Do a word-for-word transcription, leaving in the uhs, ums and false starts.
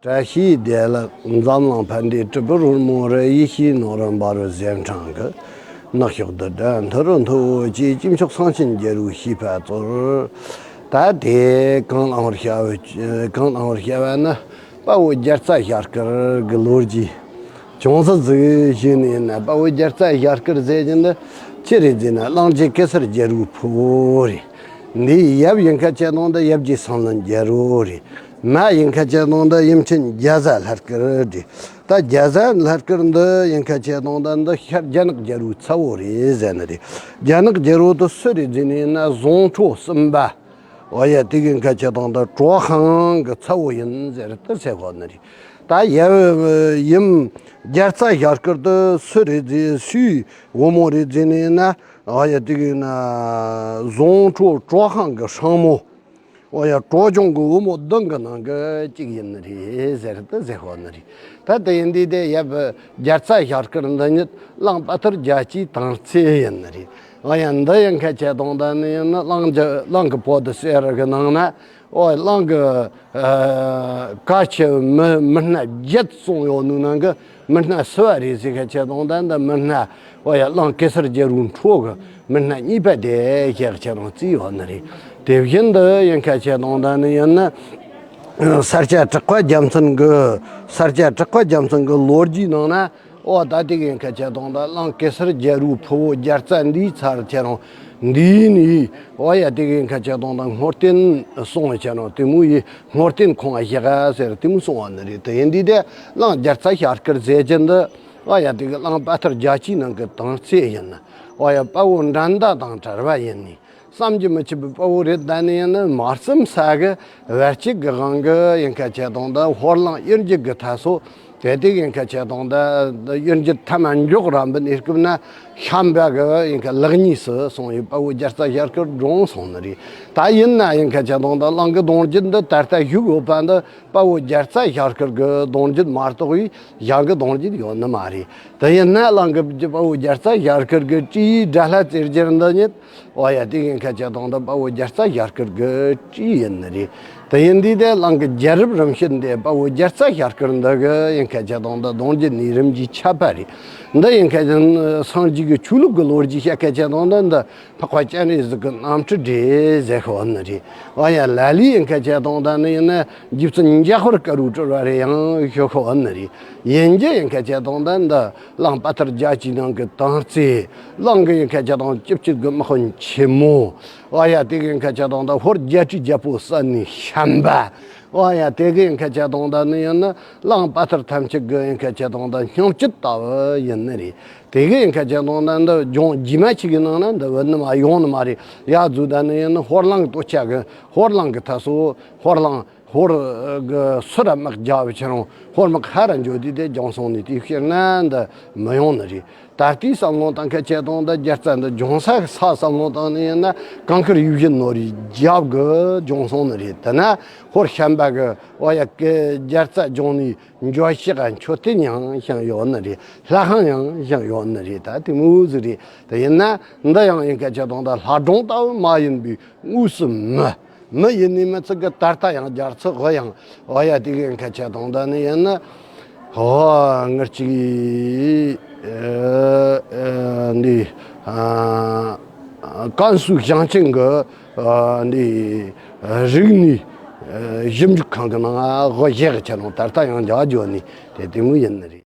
བཀྲ་ཤིས་བདེ་ལེགས། འཛམ་གླིང་ཕན་བདེའི་གྲུབ་པའི་རོལ་མོ་རེད། ཡེ་ཤེས་ནོར་བུ་འབར་བའི་ཟེའུ་འཕྲང་གི། ནག་ཕྱོགས་དུ་སྒྲ་མཐོ་རུ་མཐོ་བོ་ཅིག་སྐྱེས་མཆོག་གསང་ཆེན་རྒྱལ་པོའི་བྱིས་པ་ཚོར། ད་དེ་གང་བླང་བར་བྱ་བའི་གང་བླང་བར་བྱ་བ་ནི། དཔའ་བོ་རྒྱལ་རྩ་ཞལ་དཀར་གི་ལོ་རྒྱུས། ཅུང་ཟད་ཟིག་ཞུས་ནས་ཡིན་ན། དཔའ་བོ་རྒྱལ་རྩ་ཞལ་དཀར་ཟེར་གྱི་འདི་ཅི་རེད་ཟེར་ན། གླང་རྗེ་གེ་སར་རྒྱལ་པོའི་ཕུ་བོ་རེད། འདིའི་ཡབ་ཡིན་ཁ་ཆེ་དང་འདི་ཡབ་རྗེ་སྲང་བློན་རྒྱལ་པོ་རེད། མ་ཡིན་ཁ་ཆེ་དང་འདི་ཡུམ་ཆེན་རྒྱ་བཟའ་ལྷ་དཀར་རེད། ད་རྒྱ་བཟའ་ལྷ་དཀར་འདི་ཡིན་ཁ་ཆེ་དང་འདི་འདི་ཤར་རྒྱ་ནག་རྒྱལ་པོའི་ཚ་བོ་རེད་ཟེར་ནི་རེད། རྒྱ་ནག་རྒྱལ་པོ་དེ་སུ་རེད་ཟེར་ནས་ཡིན་ན། ཟོང་ཁྲོ་གསུམ་པ། འོ་ཡ། དེ་གི་ཁ་ཆེ་དང་འདི་གྲོ་ཧང་གི་ཚ་བོ་ཡིན་ཟེར་དེ་ཟེར་གོ་ནི་རེད། ད་ཡབ་ཡུམ་རྒྱལ་རྩ་ཞལ་དཀར་དེ་སུ་རེད་ཟེར། སུའི་བུ་མོ་རེད་ཟེར་ནས་ཡིན་ན། འོ་ཡ། དེ་གི་ན་ཟོང་ཁྲོ་གྲོ་ཧང་གི་སྲིང་མོ། འོ་ཡ། གྲོ་ལྗོངས་ཀྱི་བུ་མོ་བདུན་གྱི་ནང་གི་གཅིག་ཡིན་ནི་རེད་ཟེར་དེ་ཟེར་གོ་ནི་རེད། ད་དེ་ཡིན་དུས་དེ་ཡབ་རྒྱལ་རྩ་ཞལ་དཀར་འདི་ཉིད་གླང་དཔའ་ཐུལ་རྒྱལ་གྱི་དང་རྩེ་ཡིན་ནི་རེད། ཨ་ཡ། འདི་ཡིན་ཁ་ཆེ་དང་འདི་ནི་ཡིན་ན། གླང་རྒྱ་གླང་གི་བུ་དེ་ཟེར་གི་ནང་ན། ཨོ། གླང་གི་ཨ་གལ་ཆེ་བའི་མི་མི་སྣ་བརྒྱད་གསུངས་ཡོད་ནི་ནང་གི་མི་སྣ་སུ་བ་རེད་ཟེར་ཁ་ཆེ་དང་འདི་འདི་མི་སྣ། ཨོ་ཡ། གླང་གེ་སར་རྒྱལ་པོའི་ཕྲུ་གུ་མི་སྣ་གཉིས་པ་དེ་ཞལ་ཆེ་དང་རྩིས་ཡོད་ནི་རེད། དེ་བཞིན་དུ་ཡིན་ཁ་ཆེ་དང་འདི་ནི་ཡིན་ན། ས་སྐྱ་གྲགས་པ་རྒྱལ་མཚན་གྱི། ས་སྐྱ་གྲགས་པ་རྒྱལ་མཚན་གྱི་ལོ་རྒྱུས་ནང་ན། ཨོ། ད་དེ་གི་ཁ་ཆེ་དང་འདི་གླང་གེ་སར་རྒྱལ་པོའི་ཕུ་བོ་རྒྱལ་རྩ་འདིའི་ཚར་ཁྱེད་རང་འདིའི་ནི། ཨོ་ཡ། དེ་གི་ཁ་ཆེ་དང་འདི་སྔོ་རྟེན་སོང་བ་ཁྱེད་རང་དེ་མོ་ཡི་སྔོ་རྟེན་ཁོང་བ་བཞག་ཟེར་དེ་མོ་སོང་བ་ནི་རེད། དེ་ཡིན་དུས་དེ་གླང་རྒྱལ་རྩ་ཞལ་དཀར་ཟེར་གྱི་འདི། ཨོ་ཡ། དེ་གི་གླང་དཔའ་ཐུལ་རྒྱལ་གྱི་ནང་གི་དང་རྩེ་ཡིན་ནི། ཨོ་ཡ། དཔའ་བོ་འགྲན་ཟླ་དང་བྲལ་བ་ཡིན་ནི། བསམ་གྱིས་མི་ཁྱབ་པའི་དཔའ་བོ་རེད། ད་ནི་ཡིན་ན་མ་བསམ་ས་གི་བར་ཆད་གི་དབང་གིས་ཡིན་ཁ་ཆེ་དང་འདི་ཧོར་གླིང་གཡུལ་འགྱེད་གི་མཐའ་སོ། དེ་དེ་ཡིན་ཁ་ཆེ་དང་འདི་གཡུལ་འགྱེད་མཐའ་མ་མགྱོགས་ར་འབུད་ནས་སྐབས་ན་ཤམ་པ་གི་ཡིན་ཁ་ལག་གཉིས་སུ་སོང་ཡི་དཔའ་བོ་རྒྱལ་རྩ་ཞལ་དཀར་གྲོངས་སོང་ནི་རེད། ད་ཡིན་ན་ཡིན་ཁ་ཆེ་དང་འདི་གླང་གི་གདུང་རྒྱུད་འདི་ད་ལྟ་བཞུགས་ཡོད་པ་འདི་དཔའ་བོ་རྒྱལ་རྩ་ཞལ་དཀར་གི་གདུང་རྒྱུད་མ་གཏོགས་པའི་གཞན་གི་གདུང་རྒྱུད་ཡོད་ནི་མ་རེད། དེ་ཡིན་ན་གླང་གི་དཔའ་བོ་རྒྱལ་རྩ་ཞལ་དཀར་གི་སྤྲེའུའི་དགྲ་ལྷ་རྩེ་རྒྱལ་འདི་ཉིད། ཨོ་ཡ། དེ་ཡིན་ཁ་ཆེ་དང་འདི་དཔའ་བོ་རྒྱལ་རྩ་ཞལ་དཀར་གི་སྤྲེའུ་ཡིན་ནི་རེད། དེ་ཡིན་དུས་དེ་གླང་གི་རྒྱལ་རབས་རིམ་བྱོན་དེ་དཔའ་བོ་རྒྱལ་རྩ་ཞལ་དཀར་འདི་གི་ཡིན་ཁ་ཆེ་དང་འདི་གདུང་རྒྱུད་ནས་རིམ་གྱིས་ཁྱབ་པ་རེད། འདི་ཡིན་ཁ་ཆེ་སངས་རྒྱས་ཀྱི་ཆོས་ལུགས་ཀྱི་ལོ་རྒྱུས་བཤད་ཁ་ཆེ་དང་འདི་འདི་འཕགས་པ་སྤྱན་རས་གཟིགས་ཀྱི་རྣམ་འཕྲུལ་རེད་ཟེར་ཤོག་ནི་རེད། ཨོ་ཡ། ལ་ལུ་ཡིན་ཁ་ཆེ་དང་འདི་ནི་ཡིན་ན་རྗེ་བཙུན་འཇམ་དཔལ་དཀར་པོའི་སྤྲུལ་བ་རེད་ཡང་ཞུ་ཤོག་ནི་རེད། ཡིན་རྒྱུ་ཡིན་ཁ་ཆེ་དང་འདི་འདི། གླང་དཔའ་ཐུལ་རྒྱལ་གྱི་ནང་གི་དང་རྩེ། གླང་གི་ཡིན་ཁ་ཆེ་དང་ཅིབ་ཅིབ་གི་དམག་དཔོན་ཆེན་མོ། ཨོ་ཡ། དེ་གི་ཡིན་ཁ་ཆེ་དང་ད་ཧོར་རྒྱལ་སྲིད་རྒྱལ་པོ་གསོན་ནི་ཤམ་པ། ཨོ་ཡ། དེ་གི་ཡིན་ཁ་ཆེ་དང་ད་ནི་ཡིན་ན་གླང་དཔའ་ཐུལ་ཐམས་ཅད་གི་ཡིན་ཁ་ཆེ་དང་ད་སྙིང་བཅུད་ལྟ་བུ་ཡིན་ནི་རེད། དེ་གི་ཡིན་ཁ་ཆེ་དང་ད་འདི་ལྗོངས་རྗེས་མ་ཅིག་གི་ནང་ན་འདི་བུད་ནི་མ་ཡོང་ནི་མ་རེད། ཡ་རྫུ་ད་ནི་ཡིན་ན་ཧོར་གླིང་སྟོད་ཆ་གི་ཧོར་གླིང་གི་མཐའ་སོ་ཧོར་གླིང་། ཧོར་གི་སུ་ར་དམག་རྒྱག་པའི་ཕྱིར་རང་ཧོར་དམག་ཧ་ར་འགྱོ་དུས་དེ་རྒྱང་སོང་ནས་དེའི་ཕྱིར་ན་འདི་མི་ཡོང་ནི་རེད། ད་ལྟའི་བསམ་བློ་བཏང་ཁ་ཆེ་དང་འདི་རྒྱལ་རྩ་འདི་ལྗོངས་ས་གི་ས་བསམ་བློ་བཏང་ནི་ཡིན་ན་གངས་དཀར་ཡིད་བཞིན་ནོར་བུའི་རྒྱབ་གི་རྒྱང་སོང་ནི་རེད། དེ་ན་ཧོར་ཤམ་པ་གི་ཨོ་ཡ་གི་རྒྱལ་རྩ་ལྗོངས་ནས་འགྱོ་ཤེས་ག་མཆོད་རྟེན་ཡང་བཞེངས་ཡོད་ནི་རེད། ལྷ་ཁང་ཡང་བཞེངས་ཡོད་ནི་རེད། ད་དེ་མོ་ཟིག་རེད། དེ་ཡིན་ན་འདི་ཡང་ཡིན་ཁ་ཆེ་དང་འདི་ལྷ་སྒྲུང་ལྟ་བུ་མ་ཡིན་པའི་དངོས་སུ་མི། མི་ཡིན་ནི་མི་ཚིག་གི་ད་ལྟ་ཡང་རྒྱལ་ཚིག་གི་ཡང་ཨོ་ཡ་དེ་གི་ཁ་ཆེ་དང་ད་ནི་ཡིན་ན། ཧོ་ངར་ཅིག་འདི་ཀན་སུའུ་ཞིང་ཆེན་གི་འདི་རིག་གནས་ཞིབ་འཇུག་ཁང་གི་ནང་དབུ་བཞུགས་ཆེ་ནང་ད་ལྟ་ཡང་རྒྱ་བརྗོད་ནི་དེ་དེ་མོ་ཡིན་ནི་རེད།